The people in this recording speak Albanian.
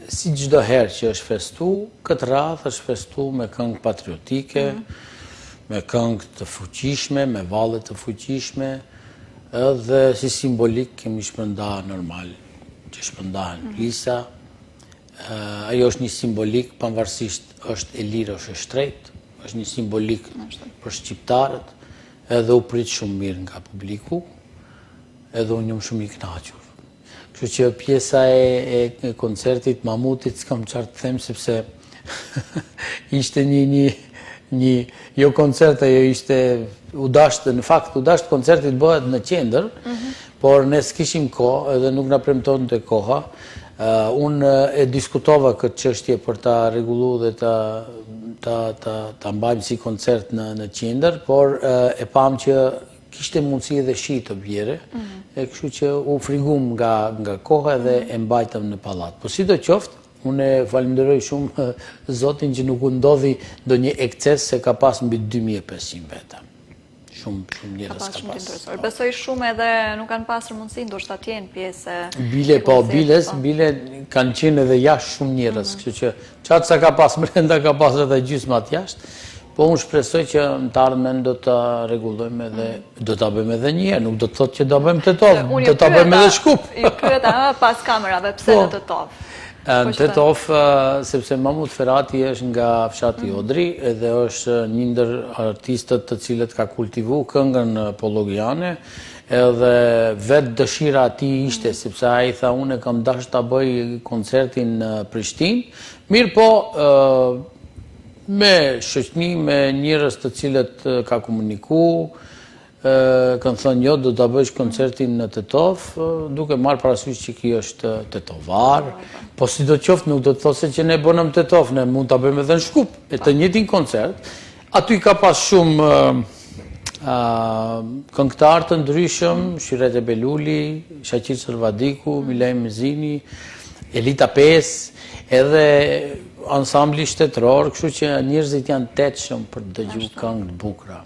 Si çdo herë që është festu, këtë radhë është festu me këngë patriotike, mhm. me këngë të fuqishme, me valle të fuqishme, edhe si simbolikë kemi shpërnda normal, që shpërndahen mm. plisa. Ajo është një simbolikë, pavarësisht është e lirë, është e shtrejtë, është një simbolikë për shqiptarët, edhe u prit shumë mirë nga publiku, edhe unë jam shumë i kënaqur. Kështu që pjesa e, e koncertit Mamutit s'kam çfarë të them sepse ishte një një një jo koncert ajo ishte u dashtë në fakt u dashtë koncerti të bëhet në qendër, mm -hmm. por ne s'kishim kohë edhe nuk na premtonte koha. Uh, unë e diskutova këtë çështje për ta rregullu dhe ta ta ta ta mbajmë si koncert në në qendër, por uh, e pamë që Kishte mundësi edhe shi të bjere, mhm. e kështu që u frigum nga, nga koha edhe mhm. e mbajtëm në pallat. Po sido qoftë, unë e falënderoj shumë Zotin që nuk u ndodhi ndonjë ekces se ka pas mbi 2500 veta. Shumë, shumë njerëz ka pas. Ka pas. Besoj shumë edhe nuk kanë pasur mundësi, ndoshta të jenë pjesë e... Bile, po, biles, po. bile kanë qenë edhe jashtë shumë njerëz, mhm. kështu që qatë sa ka pas mrenda, ka pas edhe gjysmat jashtë. Po unë shpresoj që në të ardhmen do ta rregullojmë edhe mm. do ta bëjmë edhe një herë, nuk do të thotë që do bëjmë Tetovë, do ta bëjmë edhe Shkup. Ju pyeta pas kamerave pse po. në Tetovë. Po në Tetovë, sepse Mahmut Ferati është nga fshati mm. Odri edhe është një ndër artistët të cilët ka kultivu këngën pollogjane, edhe vetë dëshira e tij ishte, mm. sepse ai tha unë kam dashur ta bëj koncertin në Prishtinë, mirëpo Me shoqni, me njerëz të cilët ka komuniku, kanë thënë jo, do ta bësh koncertin në Tetovë, duke marrë parasysh që ky është tetovar, po sido qoftë nuk do të thotë se që ne bënëm Tetovë, ne mund ta bëjmë edhe në Shkup, e të njëjtin koncert, aty ka pas shumë këngëtarë të ndryshëm, Shyrete Beluli, Shaqir Sërvadiku, Milaim Mezini, Elita 5, edhe ansambli shtetëror, kështu që njerëzit janë të etshëm për të dëgju këngë të bukura.